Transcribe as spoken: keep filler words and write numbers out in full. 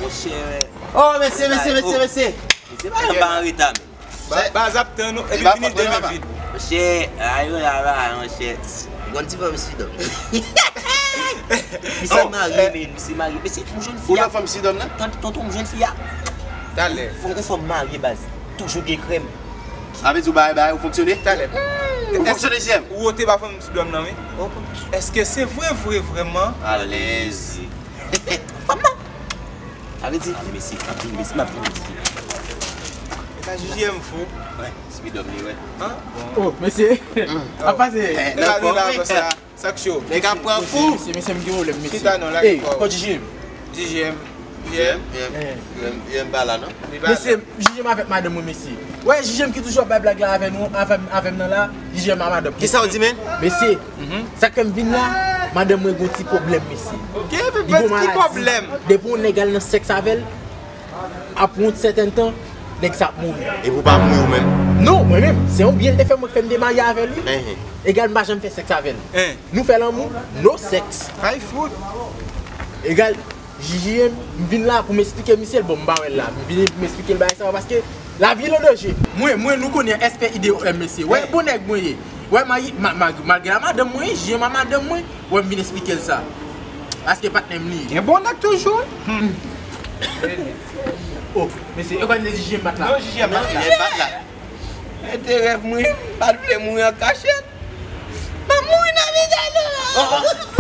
Monchè, Oh, mesye, mesye, mesye, mesye. se pa yon pa an reta, men. Baz ap tann nou, epi vini demen vit. Monchè, ayo la la, monchè. Gon ti fanm si dòm. Misye marye, men, misye marye. Mesye, yon jèn Ou fi a. Nan fanm si dòm nan? Tande tonton, yon jèn fi a. Talè. Fò yon fanm marye, baz. Toujou gen krèm. Sa vle di ou bay bay ou fonksyone? Talè. Ou fonksyone, J M? Ou wote pa fanm si dòm nan, wi. Èske se vre, vre, vrèman? Alèz. Fanm nan. Sa vle di, mesye, anpil, mesye, m ap vin di. E pa J J M fou. Si dòm li, wè. An? Oh, mesye. A pase. E pa nou la konsa. Sa k cho? Nèg ap pran kou. Mesye, mesye, m gen pwoblèm, mesye. Chita non, la Ey, gen kò. Kot J J M? J J M. J M, J M pa la, non? Li pa la. Mesye, J J M avèk madanm mwen, mesye. Wè, J J M ki toujou ap bay blag la avè nou, avè, avè m nan la, J J M a madanm. Kisa w di, men? Mesye, sa k fè m vin la, madanm mwen gon ti pwoblèm, mesye. Ki pwoblèm? Depi yon nèg al nan sèks avè l, apre yon sèten tan, nèg sa ap mouri. E pou pa mouri ou menm? Non, mwen menm, se yon byen l te fè mwen k fè m te marye avè li. Enhen. Egal, m pa janm fè sèks avè l. Hein. Nou fè lanmou, no sèks. Ay fout. Egal, J J M, m vin la pou m esplike misye l, bon, m pa wè l la. M vin pou m esplike l bagay sa yo, paske lavi l an danje. Mwen, mwen, nou konnen S P I D O M, mesye. Wè, bon nèg mwen ye. Wè, ma, ma, ma, malgre a madanm mwen, J J M a madanm mwen, wè, m vin esplike l sa. Paske patnè m li ye. Gen bon nèg toujou. Oh, mesye, yo konn J J M bat la. Non, J J M bat la. J M bat la. Mete rèv mwen, m pa t vle mouri an kachèt. M ap mouri nan vizaj nou.